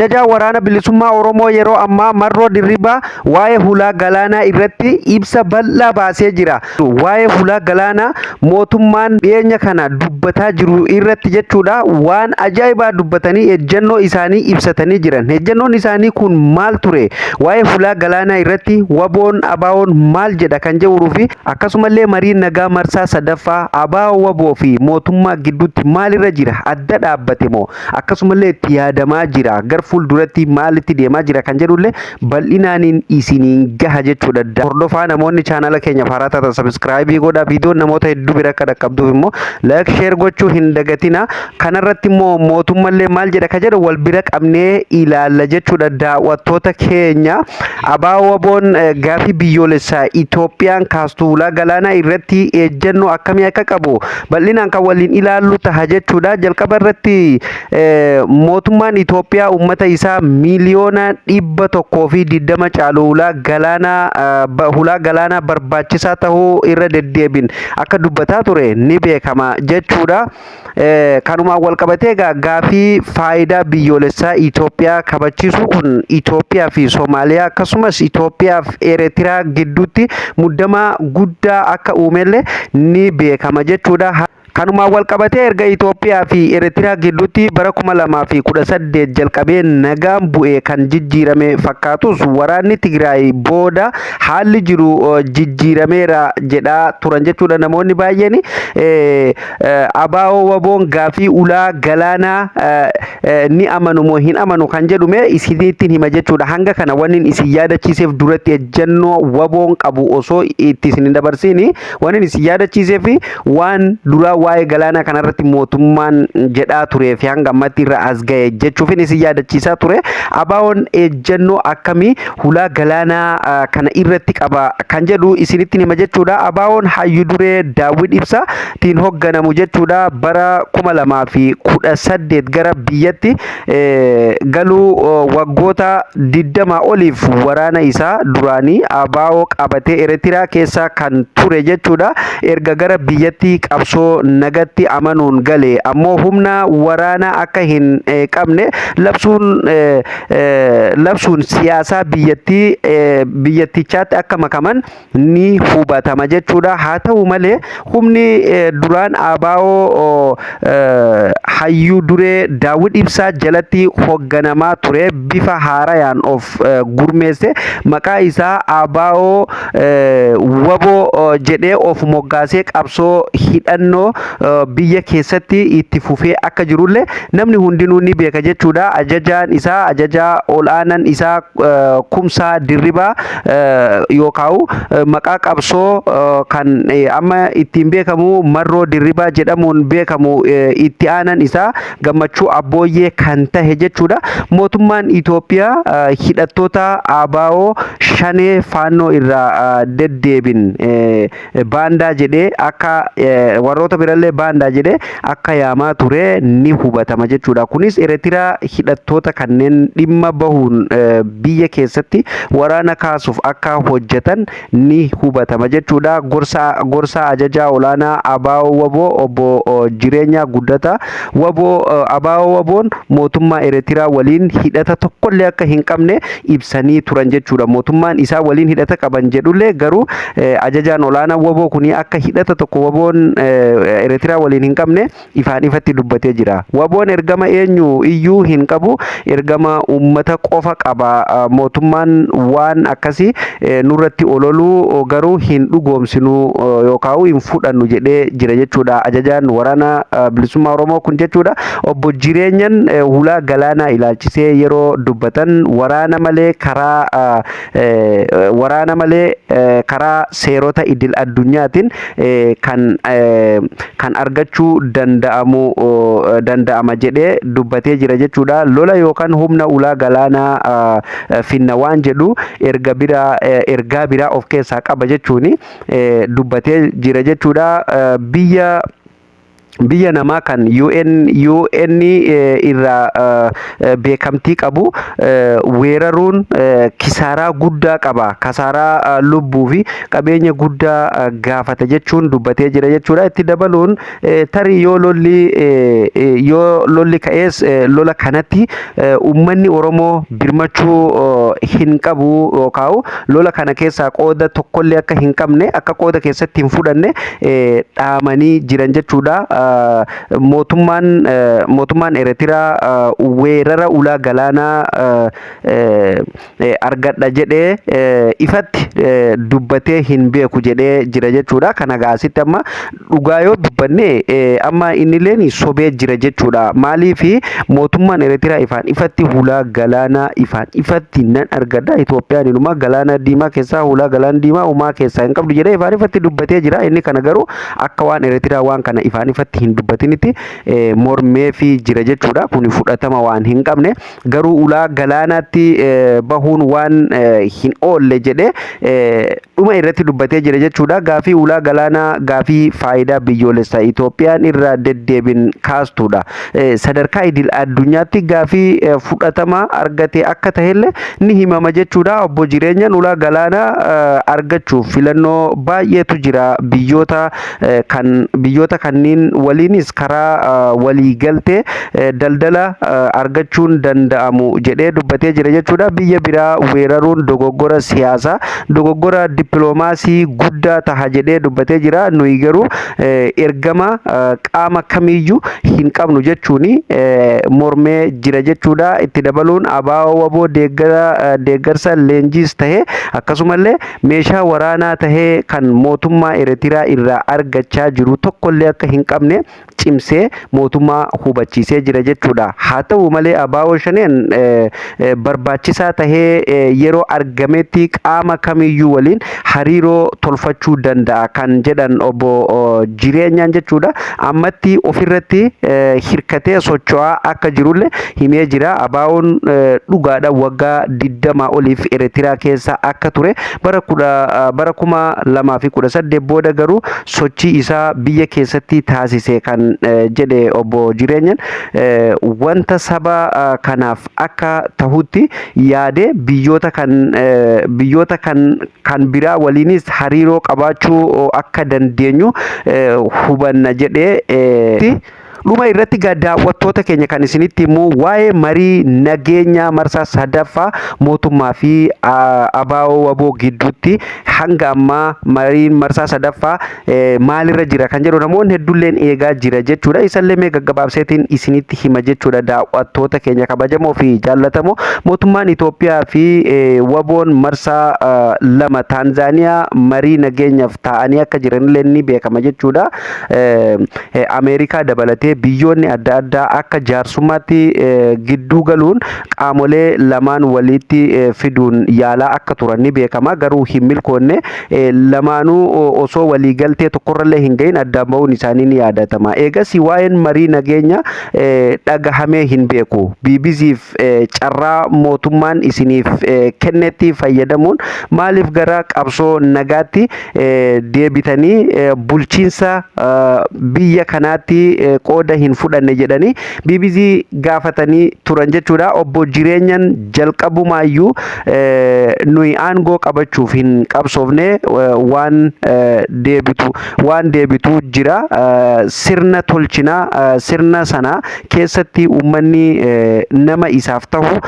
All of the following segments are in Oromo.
Ajajaa Waraana Bilisummaa Oromoo yeroo ammaa Marroo Dirribaa waa'ee hulaa galaanaa irratti ibsa bal'aa baasee jira. Waa'ee hulaa galaanaa mootummaan dhiyeenya kana dubbataa jiru irratti jechuudha waan ajaa'ibaa dubbatanii ejjennoo isaanii ibsatanii jiran. Ejjennoon isaanii kun maal ture? Waa'ee hulaa galaanaa irratti waboon ABOn maal jedha kan jedhuu fi akkasumallee mariin nagaa marsaa sadaffaa ABO waboo fi mootummaa gidduutti maalirra jira? Adda dhaabbate moo? Akkasumallee itti yaadamaa jira gar fuulduratti maalitti deemaa jira kan jedhullee bal'inaaniin isiniin gaha jechuudha. Hordofaa, namoonni chaanala keenya haaraa taatan subscribe godhaa, viidiyoon namoota hedduu bira akka dhaqqabduuf immoo like, share gochuu hin dagatina. Kanarratti immoo mootummallee maal jedha ka jedhu wal bira qabnee ilaalla jechuudha. Daawwattoota keenya, ABO WBOn gaafii biyyoolessaa Itoophiyaan kaastu ulaa galaanaa irratti ejjennoo akkamii akka qabu bal'inaan kan waliin ilaallu taha jechuudha. Jalqaba irratti mootummaan Itoophiyaa uummata isaa 120,000,000 caalu hulaa galaanaa barbaachisaa tahuu irra deddeebiin akka dubbataa ture ni beekama jechuudha. Kanumaan wal qabatee egaa gaafii faayidaa biyyoolessaa Itoophiyaa kabachiisuu kun Itoophiyaa fi Soomaaliyaa akkasumas Itoophiyaa fi Eertiraa gidduutti muddama guddaa akka uumellee ni beekama jechuudha. Kanumaan wal qabatee erga Itoophiyaa fi Eertiraa gidduutti bara 2018 jalqabee nagaan bu'ee kan jijjiirame fakkaatus, waraanni Tigraay booda haalli jiru jijjiirameera jedhaa turan jechuudha namoonni baay'een. ABO WBOn gaafii ulaa galaanaa ni amanu moo hin amanu kan jedhume isinitti hima jechuudha. Hanga kana wanni isin yaadachiiseef duratti ejjennoo WBOn qabu osoo itti isin hin dabarsiini wanni isin yaadachiiseef waan duraa waa'ee galaanaa kanarratti mootummaan jedhaa turee fi hanga ammatti irra as ga'e jechuufin isin yaadachiisaa ture. ABOn ejjennoo akkamii hulaa galaanaa kana irratti qaba kan jedhu isinitti hima jechuudha. ABOn hayyu duree Daawwid Ibsaatiin hoogganamu jechuudha. Bara 2018 gara biyyatti galuu waggoota 20 oliif waraana isaa duraanii ABO qabatee Eertiraa keessa kan ture jechuudha. Erga gara biyyatti qabsoo nagatti amanuun gale ammoo humna waraanaa akka hin qabne labsuun siyaasaa biyyattii biyyattichaatti akka makaman ni hubatama jechuudha. Haa ta'u malee, humni duraan ABO hayyuu duree Daawwid Ibsaa jalatti hoogganamaa ture bifa haarayaan of gurmeesse, maqaa isaa ABO WBO jedhee of moggaasee qabsoo hidhannoo biyya keessatti itti fufee akka jirullee namni hundinuu ni beeka jechuudha. Ajajaan isaa, ajajaa ol'aanan isaa Kumsaa Dirribaa yookaan maqaa qabsoo kan amma ittiin beekamu Marroo Dirribaa jedhamuun beekamu, itti aanan isaa Gammachuu Abbooyyee kan tahe jechuudha. Mootummaan Itoophiyaa hidhattoota ABO Shanee Faannoo irraa deddeebin baandaa jedhee, akka warroota birallee baandaa jedhee akka yaamaa ture ni hubatama jechuudha. Kunis Eertiraa hidhattoota kanneen dhimma bahuun biyya keessatti waraana kaasuuf akka hojjetan ni hubatama jechuudha. Gorsaa ajajaa olaanaa ABO WBO obbo Jireenyaa Guddataa WBO ABO WBOn mootummaa Eertiraa waliin hidhata tokkollee akka hin qabne ibsanii turan jechuudha. Mootummaan isaa waliin hidhata qaban jedhullee, garuu ajajaan olaanaa WBO kuni akka hidhata tokko WBOn Eertiraa waliin hin qabne ifaan ifatti dubbatee jira. WBOn ergama eenyu iyyuu hin qabu, ergama uummata qofa qaba. Mootummaan waan akkasii nurratti ololuu garuu hin dhugoomsinu yookaan hin fudhannu jedhee jira jechuudha. Ajajaan waraana bilisummaa Oromoo kun jechuudha. Obbo Jireenyan hulaa galaanaa ilaalchisee yeroo dubbatan, waraana malee karaa seerota idil addunyaatiin kan argachuu danda'amu danda'ama jedhee dubbatee jira jechuudha. Lola yookaan humna ulaa galaanaa finna waan jedhu erga biraa ergaa biraa of keessaa qaba jechuun dubbatee jira jechuudha. Biyya Biyya namaa kan UN irraa beekamtii qabu weeraruun kisaaraa guddaa qaba. Kasaaraa lubbuu fi qabeenya guddaa gaafata jechuun dubbatee jira jechuudha. Itti dabaluun, tarii yoo lolli ka'ees, lola kanatti uummanni Oromoo birmachuu hin qabu yookaan lola kana keessaa qooda tokkollee akka hin qabne, akka qooda keessatti hin fudhanne dhaamanii jiran jechuudha. Mootummaan Eertiraa weerara ulaa galaanaa argadha jedhee ifatti dubbatee hin beeku jedhee jira jechuudha. Kana gaasitti amma dhugaa yoo dubbanne, amma innilleen sobee jira jechuudha. Maaliif mootummaan Eertiraa ifaan ifatti hulaa galaanaa ifaan ifatti nan argadha, Itoophiyaan inuma galaana diimaa keessaa, hulaa galaana diimaa uumaa keessaa hin qabdu jedhee ifaan ifatti dubbatee jira. Inni kana garuu akka waan Eertiraa waan kana ifaan ifatti hin dubbatinitti mormee fi jira jechuudha. Kun fudhatama waan hin qabne, garuu ulaa galaanaatti bahuun waan hin oolle jedhee dhuma irratti dubbatee jira jechuudha. Gaafii ulaa galaanaa gaafii faayidaa biyyoolessaa Itoophiyaan irra deddeebiin kaastudha. Sadarkaa idil addunyaatti gaafii fudhatama argate akka tahellee ni himama jechuudha. Obbo Jireenyaan ulaa galaanaa argachuuf filannoo baay'eetu jira. Biyyoota kanneen waliinis karaa waliigaltee daldala argachuun danda'amu jedhee dubbatee jira jechuudha. Biyya biraa weeraruun dogoggora siyaasaa, dogoggora dippiloomaasii guddaa taha jedhee dubbatee jira. Nuyi garuu ergama qaama kamiiyyuu hin qabnu jechuun mormee jira jechuudha. Itti dabaluun, ABO WBO deeggarsa leenjiis tahee akkasumallee meeshaa waraanaa tahee kan mootummaa Eertiraa irraa argachaa jiru tokkollee akka hin qabne cimsee mootummaa hubachiisee jira jechuudha. Haa ta'u malee, ABO Shaneen barbaachisaa tahee yeroo argametti qaama kamiyyuu waliin hariiroo tolfachuu danda'a kan jedhan obbo Jireenyaan jechuudha. Ammatti ofirratti hirkatee socho'aa akka jirullee himee jira. ABO'n dhugaadha waggaa 20 oliif Eertiraa keessa akka ture, bara 2018 booda garuu sochii isaa biyya keessatti taasise kan jedhe obbo Jireenyaan, wanta saba kanaaf akka tahutti yaade biyyoota kan biraa waliinis hariiroo qabaachuu akka dandeenyu hubanna jedhee. Dhuma irratti gaa, daawwattoota keenya, kan isinitti immoo waa'ee marii nageenyaa marsaa sadaffaa mootummaa fi ABO WBO gidduutti hanga ammaa mariin marsaa sadaffaa maalirra jira kan jedhu namoonni hedduulleen eegaa jira jechuudha. Isallee mee gaggabaabseetiin isinitti hima jechuudha, daawwattoota keenya kabajamoo fi jaallatamoo. Mootummaan Itoophiyaa fi WBOn marsaa lama Taanzaaniyaa marii nageenyaaf taa'anii akka jiranillee ni beekama jechuudha. Ameerikaa dabalatee biyyoonni adda addaa akka jaarsummaatti gidduu galuun qaamolee lamaan walitti fiduun yaalaa akka turan ni beekama. Garuu hin milkoonne. Lamaanuu osoo waliigaltee tokkorrallee hin gahin addaan bahuun isaanii ni yaadatama. Eegas waa'een marii nageenya dhagahamee hin beeku. BBCf carraa mootummaan isiniif kennetti fayyadamuun maaliif gara qabsoo nagaatti deebitanii bulchiinsa biyya kanaatti qooda hin fudhanne jedhanii BBC gaafatanii turan jechuudha. Obbo Jireenyaan jalqabumaayyuu nuyi aangoo qabachuuf hin qabsoofne, waan deebitu jira, sirna tolchinaa, sirna sana keessatti uummanni nama isaaf tahu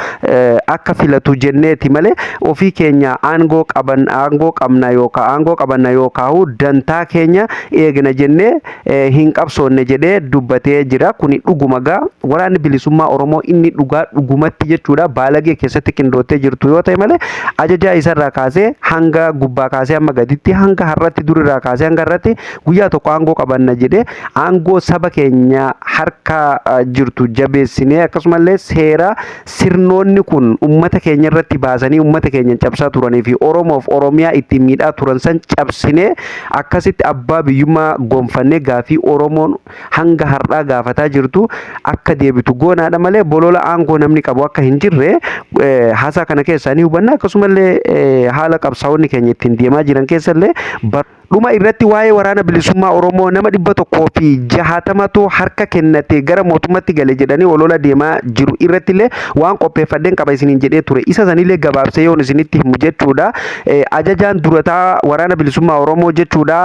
akka filatu jenneeti malee ofii keenya aangoo qaban aangoo qabna yookaan aangoo qabanna yookaan dantaa keenya eegna jennee hin qabsoonne jedhee dubbatee jira. Kuni dhuguma gaa, waraanni bilisummaa Oromoo inni dhugaa dhugumatti jechuudha, baalagee keessatti qindoottee jirtu yoo ta'e malee, ajajaa isarraa kaasee hanga gubbaa kaasee hamma gaditti, hanga har'atti, durirraa kaasee hanga har'atti guyyaa tokko aangoo qabanna jedhee aangoo saba keenya harka jirtu jabeessinee, akkasumallee seera sirnoonni kun ummata keenya irratti baasanii ummata keenya cabsaa turanii fi Oromoof Oromiyaa ittiin miidhaa turan san cabsinee, akkasitti abbaa biyyummaa gonfannee gaafii Oromoon hanga har'aa gaafataa jirtu akka deebitu goonaadha malee bolola aangoo namni qabu akka hin jirre haasaa kana keessaa ni hubanna. Akkasumallee haala qabsaa'onni keenya ittiin deemaa jiran keessallee Dhuma irratti waa'ee Waraana Bilisummaa Oromoo nama 160tu harka kennate, gara mootummatti gale jedhanii olola deemaa jiru irratti illee waan qopheeffadheen qaba isiniin jedhee ture. Isa sanillee gabaabsee yoon isinitti himu jechuudha. Ajajaan durataa Waraana Bilisummaa Oromoo jechuudha,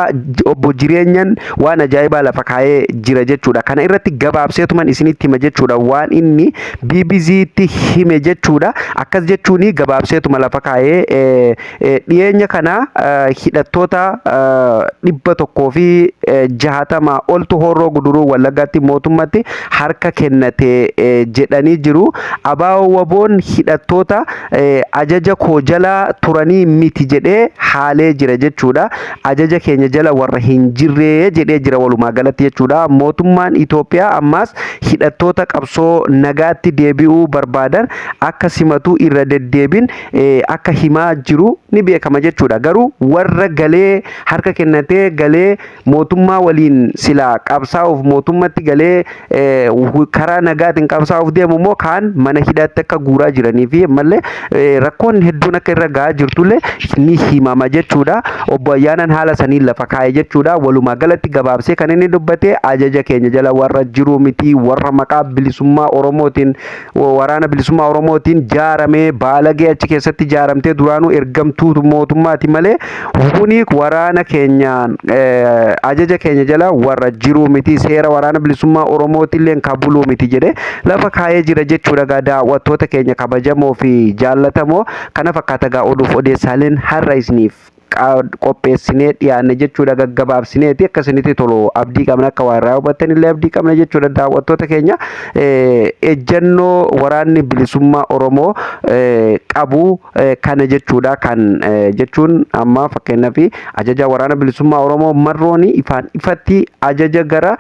obbo Jireenyan waan ajaa'ibaa lafa kaa'ee jira jechuudha. Kana irratti gabaabseetuman isinitti hima jechuudha, waan inni BBCtti hime jechuudha. Akkas jechuun gabaabseetuma lafa kaa'ee: dhiyeenya kana hidhattoota 160 oltu Horroo Guduruu Wallaggaatti mootummatti harka kennate jedhanii jiru. ABO WBOn hidhattoota ajaja koo jala turanii miti jedhee haalee jira jechuudha. Ajaja keenya jala warra hin jirree jedhee jira walumaa galatti jechuudha. Mootummaan Itoophiyaa ammaas hidhattoota qabsoo nagaatti deebi'uu barbaadan akka simatu irra deddeebiin akka himaa jiru ni beekama jechuudha. Garuu warra galee harka kennatee galee mootummaa waliin silaa qabsaa'uuf mootummatti galee karaa nagaatiin qabsaa'uuf deemu immoo kaan mana hidhaatti akka guuraa jiranii fi ammallee rakkoon hedduun akka irra gahaa jirtullee ni himama jechuudha. Obbo Ayyaanaan haala saniin lafa kaa'e jechuudha. Walumaa galatti gabaabsee kan inni dubbate, ajaja keenya jala warra jiru miti, warra maqaa bilisummaa Oromootiin, Waraana Bilisummaa Oromootiin jaaramee baalagee achi keessatti jaaramtee duraanuu ergamtuu mootummaati malee, kuni waraana keenyaan ajaja keenya jala warra jiru miti, seera Waraana Bilisummaa Oromootillee kan buluu miti jedhee lafa kaa'ee jira jechuudha. Gaa daawwattoota keenya kabajamoo fi jaallatamoo, kana fakkaata gaa oduuf odeessaaleen har'a isiniif qopheessinee dhiyaanne jechuudha. Gaggabaabsineeti akka isinitti tolu abdii qabna, akka waa irraa hubattan illee abdii qabna jechuudha. Daawwattoota keenya, ejjennoo Waraanni Bilisummaa Oromoo qabu kana jechuudha. Kan jechuun amma fakkeenyaaf ajaja Waraana Bilisummaa Oromoo Marrooni ifaan ifatti ajaja gara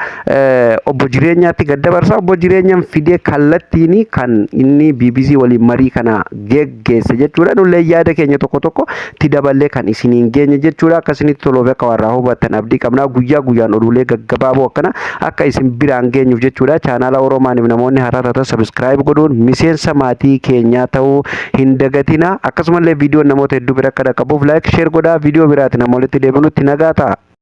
obbo Jireenyaatti gad dabarsa. Obbo Jireenyaan fidee kallattiin kan inni BBC waliin marii kana geggeesse jechuudha. Nullee yaada keenya tokko tokko itti daballee kan isiniin geenye jechuudha. Akka isinitti toluuf, akka warraa hubattan abdii qabna. Guyyaa guyyaan oduulee gaggabaaboo akkana akka isin biraan geenyuuf jechuudha. Chaanaala Oromaaniif namoonni haaraa taatan subscribe godhuun miseensa maatii keenyaa ta'uu hin dagatina. Akkasumallee viidiyoon namoota hedduu bira akka dhaqqabuuf like, share godhaa. Viidiyoo biraati nama walitti deebinutti nagaa ta'a.